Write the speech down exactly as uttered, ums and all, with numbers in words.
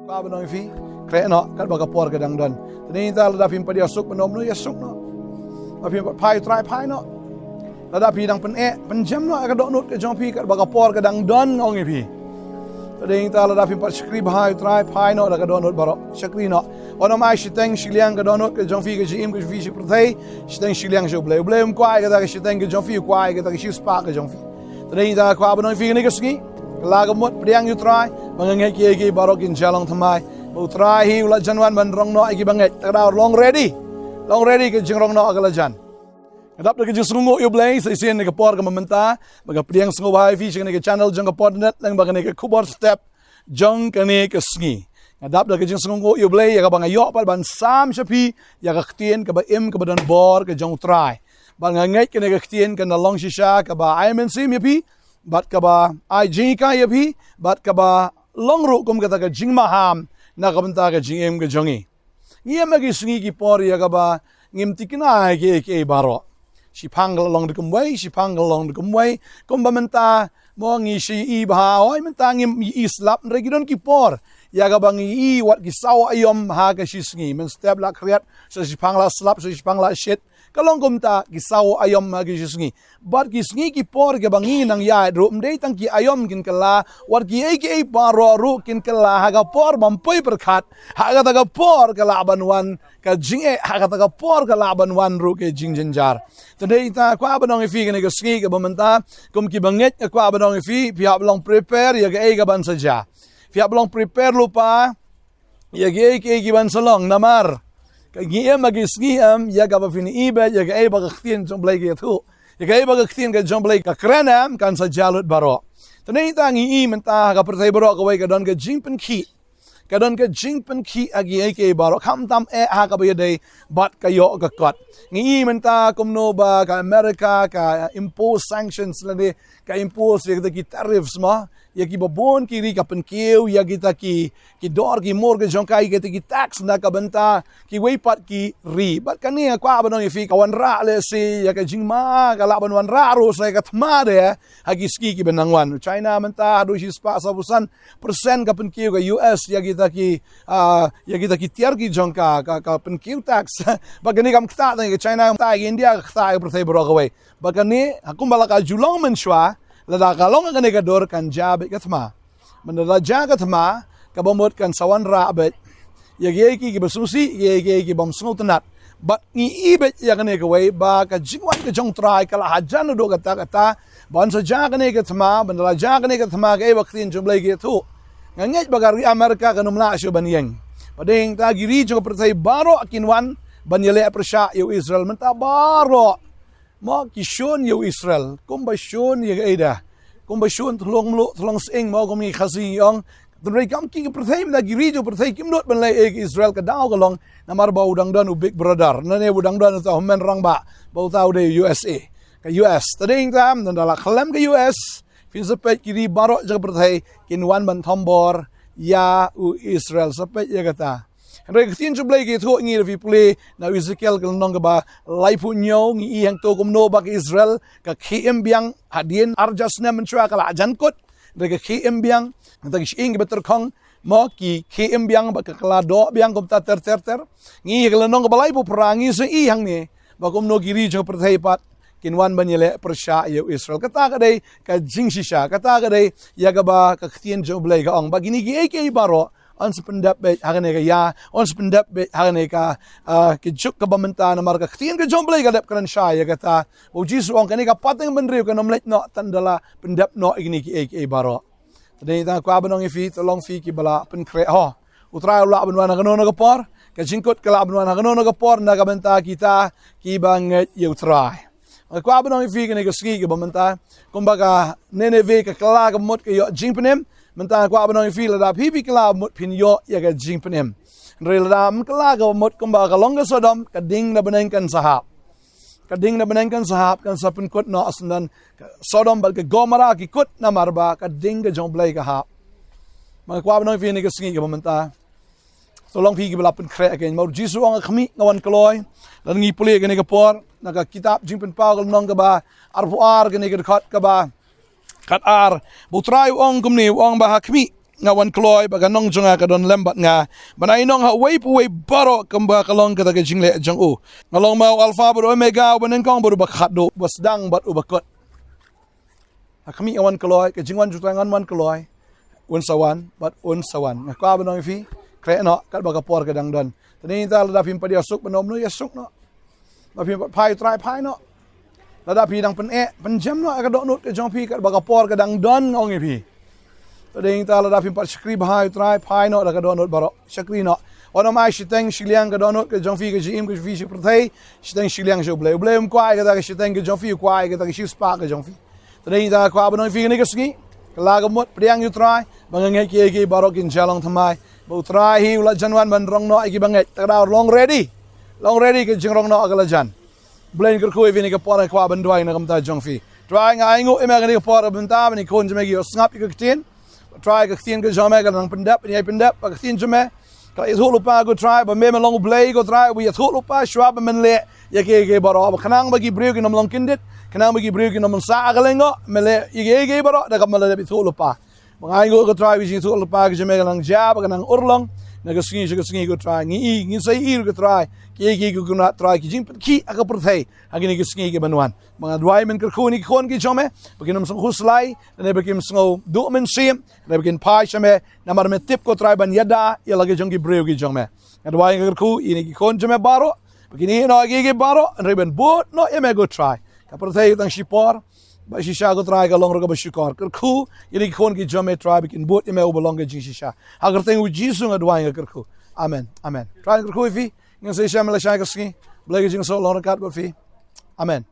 Ba ba nong phi, kre no, kat ba ka por ka dang don. Tani ta lada phim pat ïa suk ba nom no ïa suk no. Ba phim pat phai trai phai no. Lada phi dang pyn-eh, pynjem no, ka dohnud ka jong phi, kat ba ka por ka dang don ong ïa phi. Tani ta lada phim pat shakri bha trai phai no, da ka dohnud baroh. Shakri no. Ono mai shiteng shiliang ka dohnud ka jong phi ka jingim ka jong phi shi pyrthei. Shiteng shiliang shu blei. Blei um kwai kata ka shiteng ka jong phi, kwai kata ka shi spah ka jong phi. Tani ta kwah ba nong phi kane ka sngi. Ka la ka mut pdiang ïa u Trai, ba nga ngeit kiei kiei baroh kin jia long thymmai. Ba u Trai hi u la jan wan ban rong noh ïa ki ba ngeit. Ta ka daw long ready. Long ready ka jingrong noh ka la jan. Nga dap da ka jingsngewnguh ïa u Blei, sa shisien na ka por ka mynta, ba nga pdiang sngewbha ïa phi sha kane ka channel jong ka Podnet, lang ba kane ka khubor step jong kane ka sngi. Nga dap da ka jingsngewnguh ïa u Blei, ïa kaba nga ïoh pat ban sam sha phi ïa ka ktien kaba im kaba don bor ka jong u Trai. Bad nga ngeit kane ka ktien kan da long shisha kaba ai mynsiem ïa phi, bad kaba ai jinghikai ïa phi, bad kaba long ruh kum kata ka jingmaham na ka bynta ka jingim ka jong ngi. Ngi ïa ma ki sngi ki por ïa kaba ngim thikna ïa kiei kiei baroh. Shiphang ka la long da kumwei, shiphang ka la long da kumwei. Kumba mynta mo ngi shi i bha, hoi mynta ngim i slap, hynrei ki don ki por ïa kaba ngi i wat ki saw aïom ha ka shi sngi. Mynstep la khriat, sa shiphang la slap, sa shiphang la shit. Ka long kumta ki saw aïom ha ki shi sngi. Bad ki sngi ki por kiba ngi nang ïaid ruh, ym dei tang ki aïom kin kylla, wat kiei kiei baroh ruh kin kylla ha ka por bym poi pyrkhat, ha kata ka por ka lah ban wan ka jingeh, ha kata ka por ka lah ban wan ruh ka jingjynjar. Te dei ta kwah ba nong ïa phi kane ka sngi kaba mynta, kum kiba ngeit nga kwah ba nong ïa phi, phi hap long prepare ïa kaei kaban sa jia. Phi hap long prepare lypa ïa kiei kiei kiban sa long namar ka ngi im ha ki sngi em ïa kaba phin i beit ïa kaei ba ka ktien jong u Blei ka ïathuh. Ïa kaei ba ka ktien ka jong u Blei ka kren em kan sa jia lut baroh. Te dei ta ngi i mynta ha ka pyrthei baroh kawei ka don ka jingpynkhih. Ka don ka jingpynkhih ha kiei kiei baroh, khamtam eh ha kaba ïadei bad ka ïoh ka kot. Ngi i mynta kumno ba ka America ka impose sanctions lane ka impose ïa kita ki tariffs mo, ïa kiba bun ki ri, ka pynkiew ïa kita ki, ki dor ki mur ka jong ka, ïa kita ki tax na ka bynta kiwei pat ki ri. Bad kane nga kwah ba nong ïa phi ka wanrah lehse ïa ka jingma, ka lah ban wanrah ruh sa ïa ka thma de ha ki sngi kiba nang wan. China mynta haduh shispah sawphew san percent ka pynkiew ka U S ïa kita ki, ah, ïa kita ki tiar ki jong ka, ka, ka pynkiew tax. Bad kane kam ktah tang ïa ka China, ktah ïa ka India, ktah ïa ka pyrthei baroh kawei. Bad kane ha kumba la ka ju long mynshuwa, lada ka long ha kane ka dur kan jia beit ka thma. Mynta la jia ka thma, kaba mut kan sa wanrah beit ïa kiei kiei kiba sngewsih, ïa kiei kiei kibym sngewtynnat. Bad ngi i beit ïa kane kawei ba ka jingwan ka jong u Trai ka la hajan haduh katta katta. Ban sa jia kane ka thma, ban la jia kane ka thma kaei ba ka ktien jong u Blei ka ïathuh. Nga ngeit ba ka ri America kan ym lah shuh ban ïeng. Ba dei ta ki ri jong ka pyrthei baroh kin wan ban ïaleh pyrshah ïa u Israel mynta baroh. Mo ki shun ïa u Israel, kumba shun ïa kaei da. Kumba shun thlong mluh, thlong sying mo kum ngi Khasi ngi ong. Hynrei kam ki pyrthei mynta ki ri jong pyrthei kim nud ban leh ei ka Israel, ka daw ka long namar ba u dang don u big brother. Nane u dang don uta u hynmen rangbah, ba uta u dei U S A. Ka U S. Te dei tam, nanda la khlem ka U S, phin sa peit ki ri baroh jong ka pyrthei kin wan ban thombor ïa u Israel. Sa peit ïa kata. Hynrei ka ktien jong u Blei ka ïathuh, ngi da phi pule na u Ezekiel ka lynnong kaba laiphew hynñiew, ngi i hangto kumno ba ka Israel ka khie im biang hadien ar hajar snem mynshuwa ka la jan kut. Hynrei ka khie im biang, kata ki shyieng kiba tyrkhong mo ki khie im biang bad ka kylla doh biang kumta ter ter ter. Ngi i ha ka lynnong kaba laiphew phra ngi sa i hangne ba kumno ki ri jong ka pyrthei pat kin wan ban ïaleh pyrshah ïa u Israel. Kata ka dei ka jingshisha, kata ka dei ïa kaba ka ktien jong u Blei ka ong. Ba kine kiei kiei baroh yn sa pyndep beit ha kane ka ïa, yn sa pyndep beit ha kane ka, ah, ka juk kaba mynta namar ka ktien ka jong u Blei ka dep kren shai ïa kata. Ba u Jisu u ong kane ka pateng bynriew kan ym leit noh tang da la pyndep noh ïa kine kiei kiei baroh. Te dei ta kwah ban ong ïa phi, to long phi kiba la pynkhreh ho. U Trai u lah ban wan ha kano kano ka por, ka jingkut ka lah ban wan ha kano kano ka por na ka bynta kita kiba ngeit ïa u Trai. Nga kwah ban ong ïa phi kane ka sngi kaba mynta, kumba ka Nineveh ka kylla ka mut ka ïoh jingpynim, mynta nga kwah ban ong ïa phi lada phi phi kylla mut phin ïoh ïa ka jingpynim. Hynrei lada ym kylla ka mut kumba ka long ka Sodom, ka ding na bneng kan sa hap. Ka ding na bneng kan sa hap, kan sa pynkut noh syndon ka Sodom bad ka Gomorrah ki kut namar ba ka ding ka jong u Blei ka hap. Nga kwah ban ong ïa phi kane ka sngi kaba mynta. To long phi kiba la pynkhreh ha ka ïing. Namar u Jisu u ong ha khmih nga wan kloi. Lada ngi pule kane ka por na ka kitab Jingpynpaw ka lynnong kaba arphew ar kane ka dkhot kaba khat ar. Ba u Trai u ong kumne, u ong ba ha khmih nga wan kloi, bad ka nong jong nga ka don lem bad nga, ban ai nong ha uwei pa uwei baroh kumba ka long kata ka jingleh jong u. Nga long ma u Alpha bad u Omega, uba nyngkong bad uba khatduh, uba sdang bad uba kut. Ha khmih nga wan kloi, ka jingwan jong u Trai ngan wan kloi. Un sa wan bad un sa wan. Nga kwah ban ong ïa phi, khreh noh katba ka por ka dang don. Tang nangta lada phim pat ïasuk ban ym ïasuk noh. Lada phim pat phai ïa u Trai, phai noh. Lada phi dang pyneh pynjem noh ïa ka dohnud ka jong phi katba ka por ka dang don, nga ong ïa phi. Tang nangta lada phim pat shakri bha ïa u Trai, phai noh da ka dohnud baroh. Shakri noh. Wat nym ai shiteng shiliang ka dohnud ka jong phi, ka jingim ka jong phi sha pyrthei, shiteng shiliang sha U Blei. U Blei um kwah ïa kata ka shiteng ka jong phi, u kwah ïa kata ka shispah ka jong phi. Tang nangta kwah ban ong ïa phi kane ka sngi, kylla ka mut, pdiang ïa u Trai, ba nga ngeit kiei kiei baroh kin jia long thymmai. Ba u Trai hi u la jan wan ban rong noh ïa kiba ngeit. Te ka daw long ready. Long ready, ka jingrong noh ka la jan. Blei un kyrkhu ïa phi kane ka por, nga kwah ban duwai na ka bynta jong phi. Trai, nga ainguh ïa me kane ka por, na ka bynta ba kine ki khun jong me ki ïohsngew ïa ka ktien. Trai, ka ktien ka jong me ka nang pyndep, ngi ai pyndep, ba ka ktien jong me ka ïathuh lypa, ko Trai, ba me, me long U Blei, ko Trai, uba ïathuh lypa shuwa ban pynleh ïa kiei kiei baroh. Ba khnang ba ki briew kin ym long kyndit, khnang ba ki briew kin ym sah ha ka lyngngoh, me leh ïa kiei kiei baroh da kaba me la dep ïathuh lypa. Ba nga ainguh, ko Trai, ba ka jingïathuh lypa ka jong me ka nang jia, ba ka nang urlong na ka sngi sha ka sngi, ko Trai. Ngi i, ngi sa ïohi, ko Trai, kiei kiei ki kynnoh, Trai, ki jingpynkhih ha ka pyrthei ha kine ki sngi kiban wan. Ba nga duwai, men kyrkhu ïa kine ki khun ki jong me, ba kin ym sngew khuslai, lane ba kin ym sngew duh mynsiem, lane ba kin phai sha me, namar me tip, ko Trai, ban ïada ïa la ki jong ki briew ki jong me. Nga duwai, nga kyrkhu ïa kine ki khun jong me baroh, ba kin ïehnoh ïa kiei kiei baroh, hynrei ban bud noh ïa me, ko Trai. Ka pyrthei ka tang shipor, bad shisha, ko Trai, ka long ruh kaba shukor. Kyrkhu ïa kine ki khun ki jong me, Trai, ba kin bud ïa me uba long ka jingshisha. Ha ka kyrteng U Jisu nga duwai, nga kyrkhu. Amen. Amen. Trai un kyrkhu ïa phi. Ngin sa ïashem lashai ka sngi. Blei ka jingsuk long ryngkat bad phi. Amen.